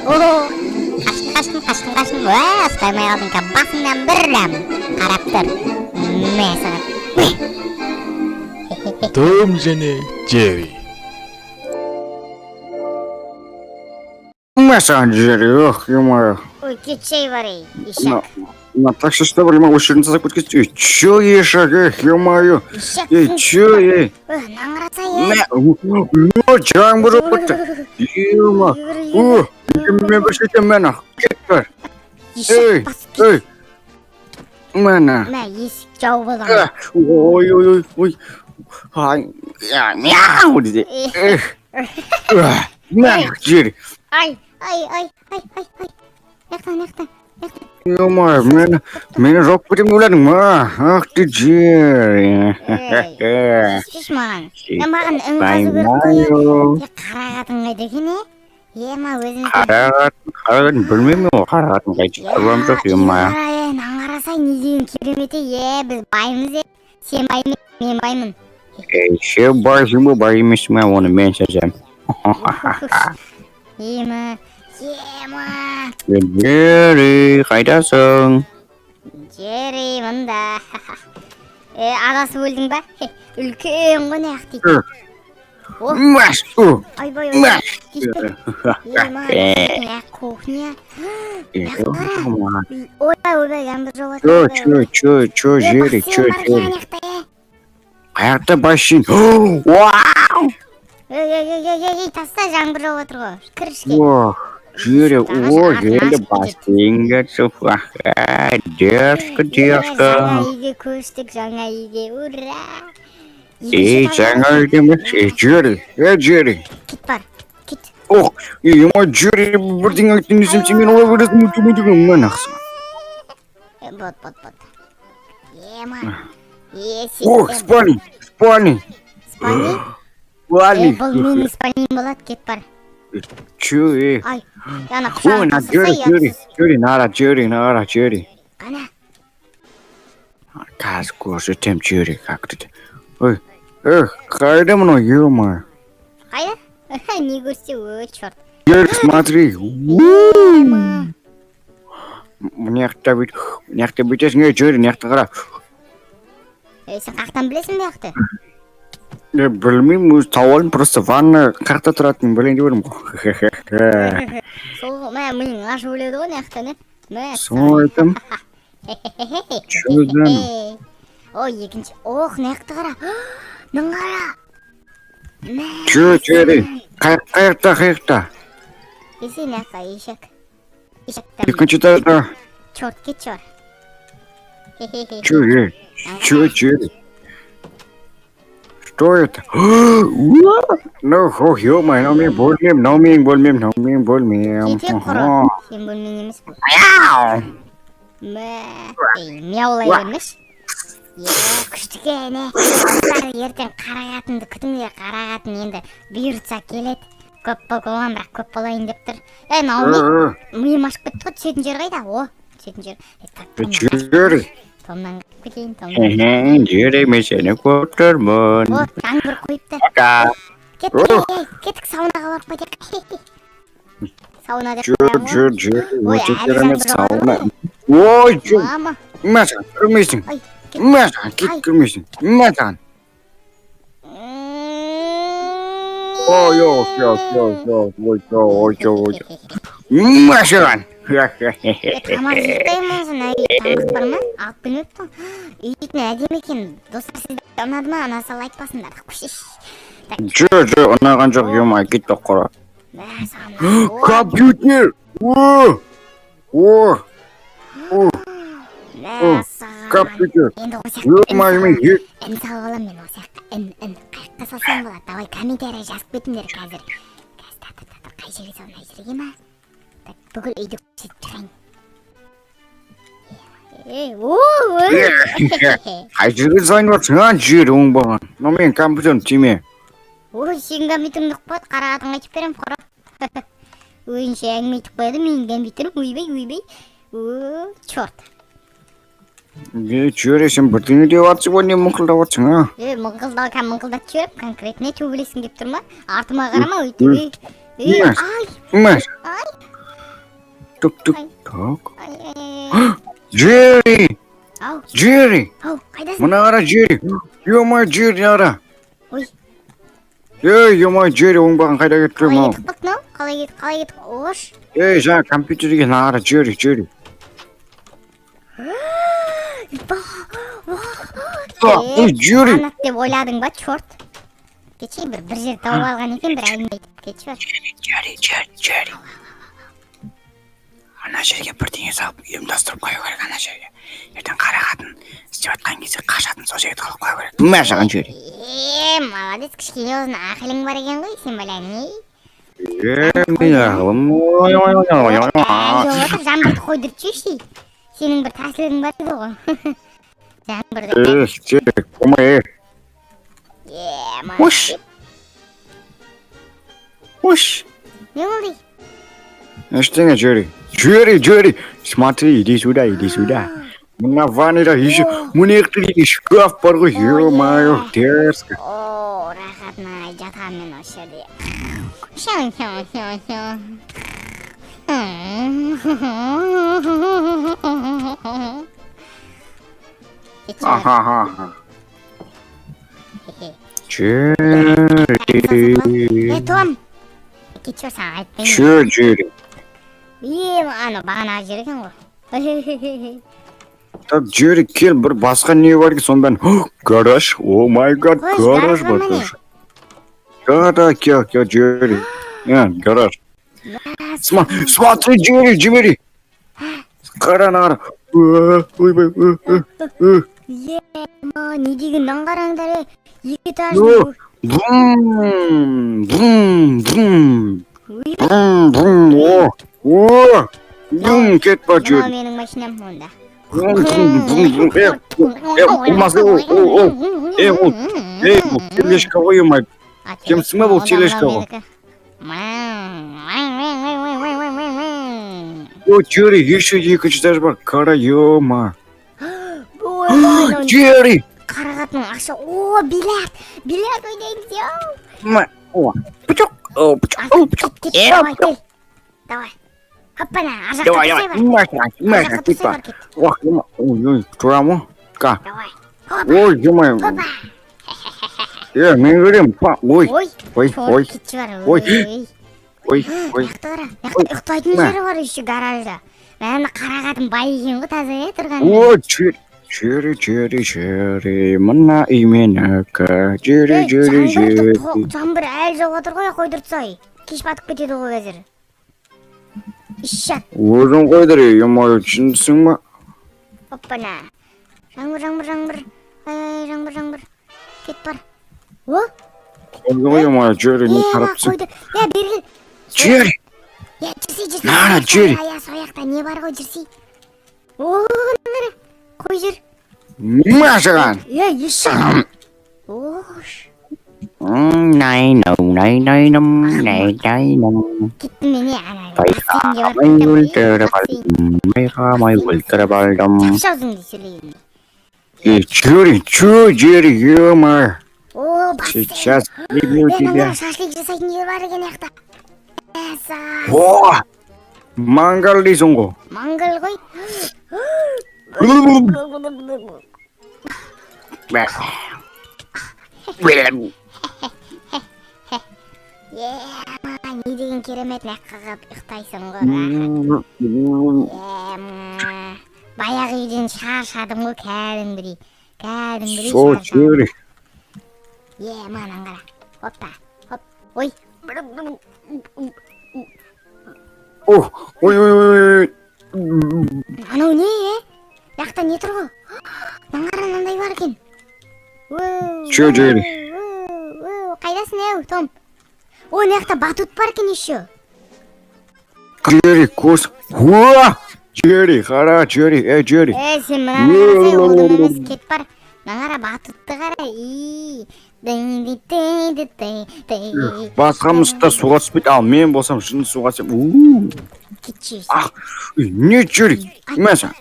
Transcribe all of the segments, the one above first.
О, қаштым, қаштым, қаштым, қаштым. Уә, ұстай алмай қалдың. Басыңнан бір ұрам, қарап тұр. Мә саған. Том және Джерри. Мә саған, Джерри, ох, ё-моё. Ой, кетшей бар, ей, ишак. Мына таксист бар ма, осы жерден тастап кеткен. Ей, чё, ешак, эх, ё-моё. Ишак. Ей, чё, ей. Ой, мынаны қарасай, ей. Мә, о, жаңбыр жауып кетті. Ё-ма. О, мен бір жетемін, мә, кет бар. Ишак Ей, басып кет. ей. Мә. Мә, есік жауып алған. Ой, ой, ой, ой. Ай, я, мяу деді. Эх. Мә, Джерри. Ай, ай, ай, ай, ай, ай. Мына мына мына. Ё-моё, мені жауып кетемін деп ойладың ма? Ах ты, Джерри. Тиіспеші маған. Е, маған үн қазу керек қой. Е, қара қатын қайда екен, е? Е, ма, өзіміздің. Қара қатын, қара қатын білмеймін ғой, қара қатын қайда. Табам жоқ, ё-моё. Қара, е, мынаны қарасай, не деген керемет, е, біз баймыз, е. Сен бай емес, мен баймын. Ей, сен байсың ба, бай емессің ба, оны мен шешемін. Ема, ема. Джерри, қайдасың? Джерри, мында. Е, адасып өлдің ба? Хе, үлкен ғой мына жақ дейді. О, Маш, о, ойбай, ойбай. маш. Тиіспе. Ема, мына кухня. Ойбай, ойбай, жаңбыр жауып Чё, жатыр. чё, чё, чё, Джерри, чё, Бассейн бар екен Джерри? ана жақта, е. Қаяқта бассейн? Вау! Ей, ей, ей, ей, ей, ей, таста, жаңбыр жауып жатыр ғой. Кір ішке. Ох, Джерри, Ағаш о, артына енді ашып кетеді. бассейнге түсіп, дерзко, дерзко. Жаңа үйге көштік, жаңа үйге, ура! Ей, Екінші жаңа этажға үйге емес, ей, Джерри, ей, Джерри. Кет бар, кет. Ох, ей, ема, Джерри, бірдеңе айтайын десем, сен мені олай бересің, өте өте, мә, нақсы. Е, бот, бот, бот. Ема. Е, Ох, сен. спальни, спальни, Спальни? Е, спальни. бұл менің спальням болады, кет бар. Чё, ей. Ай, ана Ой, құшағын на, Джерри, тастасай, Джерри, ұятсыз. Джерри, нара, Джерри, нара, Джерри. Қана, Қазір көрсетемін, Джерри, как ты. Ой, эх, қайда мынау, ё-моё. Қайда? Не көрсе, ой, черт. Джерри, смотри. Ема. Мына жақта бүйт, мына жақта бүйтесің, ей, Джерри, мына жақта қара. Е, сен қаяқтан білесің бұл жақты? Е, білмеймін, өзі тауып алдым, просто ванна қаяқта тұратынын білейін деп едім ғой. Сол ғой, мә, миың ашып өледі ғой мына жақтан, е. Мә, Соны айтамын. Чё за? Ой, екінші. Ох, мына жақты қара. Мына қара. Мә. Чё, Джерри? Қаяқта, қаяқта? Келсе мына жаққа, ешек. Ешектен. Екінші этажда. Черт, кет, черт. Чё, ей? Чё, Джерри? Что это? Ну, ох, ё-моё, мынау менің бөлмем, мынау менің бөлмем, мынау менің бөлмем. Кете құры. Сен бөлмең емес бұл. Мә, ей, мияулай бермеші. Е, күшті екен, е. Достар, ертең қара қатынды күтіңдер, қара қатын енді бұйыртса келеді. Көп болған, бірақ көп болайын деп тұр. Е, мынау не? Миым ашып кетті ғой, түсетін жер қайда? О, түсетін жер. Е, так, Томнан қашып- Джерри. Томнан қашып кетейін, Томнан. Эхе, Джерри, мен сені көріп тұрмын. О, жаңбыр қойыпты. Пока. Кеттік, ей, кеттік, саунаға барып қайтайық. Сауна деп Чё, қоямын ғой. чё, Джерри, Ой, өте әлі керемет жаңбыр жауады сауна. ғой. Ой, чё, Мама, мә саған, кірмейсің. ай, кет. Мә саған, кет, Ай. кірмейсің. Мә саған. Ой, ой, ой, ой, ой, ой, ой, ой, ой. Мә саған. Е, тамақ жеймін сосын, әй, тамақ бар ма? Алып келмепті ғой. Үй дейтін әдемі екен. Достар, сіздерге ұнады ма? Ұнаса, лайк басыңдар. Қойшы. Так, Чё, чё, ұнаған жоқ, ё-моё, кет қора. Мә саған. О, Компьютер! О! О! О! мә саған. Компьютер! Енді осы жаққа Ё-моё, мен үн салып аламын мен осы жаққа. Үн, үн. Қаяққа салсам болады? Давай, комментарий жазып кетіңдер қазір. Қазір, та, та, та, та, қай жерге саламын? Мына жерге ма? Так, бүкіл үйді көрсетіп шығайын. Е, о, ой. Қай жерге салайын жатсың, а, Джерри, оңбаған? Мынау менің компьютерім, тиме. Ой, сенің компьютеріңді қойды, қара қатынға айтып беремін, қора. Өзінше әңгіме айтып қояды, менің компьютерім, ойбай, ойбай. О, черт. Е, Джерри, сен бірдеңе деп жатсың ғой, не мыңқылдап жатсың, а? Е, мыңқылдау, кәдімгі мыңқылдатып жіберіп, конкретно төбелескің келіп тұр ма? Артыма қарама, өйтіп. Ей, Мә. ай, Мә. Ай. Тук, тук, Ай. так. Ай, ай, ай. Джерри! Ау, Джерри! ау, қайдасың? Мына қара, Джерри! Ё-моё, Джерри, ара! Ой. Ей, ё-моё, Джерри, оңбаған қайда кетті Қалай мынау? кетіп қалды мынау? Қалай кетіп, қалай кетіп? Ош. Ей, жаңа компьютерге мына қара, Джерри, Джерри. Ой, Джерри! Анат деп ойладың ба, черт? Кеше бір жер тауып алған екен, бір әңгіме айтып кетші бар. Джерри, Джерри, Джерри. Ана жерге бірдеңе салып ұйымдастырып қою керек ана жерге. Ертең қара қатын істеп жатқан кезде қашатын сол жерге тығылып қою керек. Мә саған, Джерри. Е, молодец, кішкене болсын ақылың бар екен ғой сен, бала, не? Е, мен ақылым. Ой, ой, ой, ой, ой, Әлі ой. отыр, жаңбырды қойдырып жіберші. Сенің бір тәсілің бар еді ғой. Жаңбырды. Эх, Джерри, болмай, ей. Е, Ош. молодец. Ош. Не болды? Ештеңе, Джерри. Джерри, Джерри, смотри, иди сюда, иди сюда. Мына ванныйда еще мына жақта шкаф бар ғой, ё-моё, дерзко. О, рахат, жатамын мен осы жерде. Шау, шау, шау, шау. Кетші бар. Аха-ха. Хе-хе. Джерри. Е, Том. Кетші бар, саған айтпаймын. Че, Джерри? Е, ана бағанағы жер екен ғой. Так, Джерри, кел, бір басқа не бар екен, соның бәрін. Гараж, oh my God, Қойшы, гараж гараж бар, бар ма не? гараж. Да, да, кел, кел, Джерри. Гараж. Смотри, Джерри, Джерри. Қара, ана қара. Ойбай, э, э, э. Е, ма, не деген мынаны қараңдар, е. Екі О, этажный. Бум, бум, бум. Ой, Бум, бум, о, о, бум, кет бар, мынау Джерри. менің машинам онда. Бум, бум, бум, бум, э, э, болмаса, о, о, о, э, ол, ей, бұл тележка ғой, ё-моё. А, Кемсің ба бұл онда тележка мынау ғой? менікі. О, Джерри, еще екінші этаж бар, қара, ё-ма. Ой, мынау Джерри! қара қатынның ақша. О, бильярд, бильярд ойнаймыз, яу. Ма, о, пучок, о, пучок, о, пучок. Кет, кет, давай, кел. Давай. Хоппана, ар жаққа Давай, тұрсай давай, бар. мә саған, мә Ар саған, жаққа кет тұрсай бар. бар, кет. Ох, ё-ма, ой, ой, тұра ма? Ка, Давай. Хоппа, ой, ё-моё. хоппа. Е, мен көремін, па, ой, Ой, ой, черт, ой, кетші бар. Ой. Ой. Ой, ой. Мына қара, мына жақта ұйықтайтын Мә. жері бар еще гаражда. Мә, мына қара қатын бай екен ғой, таза, е, тұрған. О, Джерри, Джерри, Джерри, Джерри, мына үй менікі. Джерри, Ей, Джерри, жаңбыр Джерри. Жаңбыр әлі жауып отыр ғой, қойдыртсай. Кеш батып кетеді ғой қазір. Ишак, Өзің қойдыр, ё-моё, жындысың ба? оппана. Жаңбыр, жаңбыр, жаңбыр. Ай, ай, жаңбыр, жаңбыр. Кет бар. О, Қойды ғой, ё-моё, Джерри, не е, қарап тұрсың? қойды. Е, бері кел. Джерри! Е, жүрсей, жүрсей. Мына, Джерри. Иә, сол жақта не бар ғой, жүрсей. О, мына қара. Қой жүр. Мә саған! Е, ишак. Ош. Най, нау, най, най, нам, най, най, нам. Кеттім мен, е, ана. Бассейнге барып Байқамай кетемін. Е, өлтіріп бассейн. алдым, байқамай өлтіріп алдым. Жапшы аузыңды сөйлегенде. Е, Джерри, чё, Джерри, ё-моё. О, бассейн. Сейчас прибью Е, мына тебя. шашлык жасайтын жер бар екен жақта. Мәссаған. О! Мангал дейсің ғой. Мангал ғой. Е, не деген керемет, мына жаққа қалып ұйықтайсың ғой. Е, м, баяғы үйден шаршадым ғой кәдімгідей. Кәдімгідей Сол, шаршадым. Джерри. Е, мынаны қара. Хоппа, хоп. Ой. О, ой, ой, ой, ой. Анау не, е? Мына жақта не тұр ғой? Мынаны қара, мынандай бар екен. Оу, Чё, Джерри? оу, оу, қайдасың, еу, Том? О, мына жақта батут бар екен еще. Джерри, кос. Уа! Джерри, қара, Джерри, ей, Джерри. Е, сен мынаны қарасай, одан емес, кет бар. Мына қара, батутты қара. И, дың, ди, ды, ды, ды, ды. Басқа мысықтар суға түспейді, ал мен болсам шын суға түсемін. У. Кетші. Ах, не, Джерри, мә саған.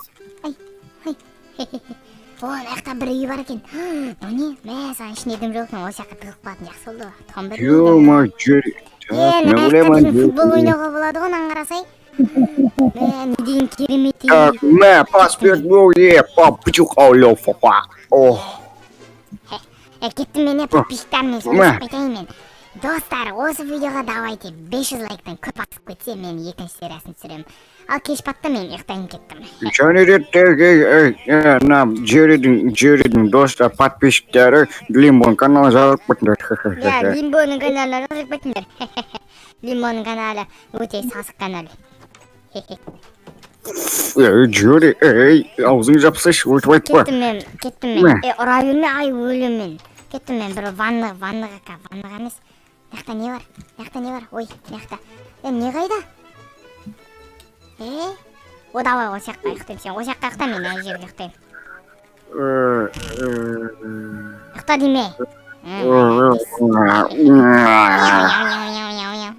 О, мына жақта бір үй бар екен. Мынау не? Мә, саған ішінде дым жоқ екен, осы жаққа тығылып қалатын жақсы болды ғой. Том бір Ё-моё, Джерри, Е, Мен мына ойлаймын, жақта дейтін футбол ойнауға болады ғой, мынаны қарасай. Мә, не деген керемет үй. Так, мә, пас берді, е, пап, алло, фапа. О, Е, кеттім мен, е, подписчиктарыммен Мә. сөйлесіп қайтайын мен. Достар, осы видеоға давайте 500 лайктан көп асып кетсе, мен екінші сериясын түсіремін. Ал кеш батты, мен ұйықтайын, кеттім. Және де ей, ей, мына Джерридің достар, подписчиктері Лимбоның каналына жазылып кетіңдер. Иә, Лимбоның каналына жазылып кетіңдер. Лимбоның каналы өте сасық канал. Ей, Джерри, ей, аузыңды жапсайшы, өйтіп айтпа. Кеттім мен, кеттім мен. Мә. Е, ұра берме, ай, өлемін мен. Кеттім мен бір ванна, ваннаға, ваннаға емес. Мына жақта не бар? Мына жақта не бар? Ой, мына жақта. Е, не қайда? Е? О, давай, осы жаққа ұйықтаймын сен. Осы жаққа ұйықта, мен ана жерге ұйықтаймын. Ұйықта деме. Мяу, мяу, мяу, мяу, мяу. Мяу, мяу, мяу, мяу.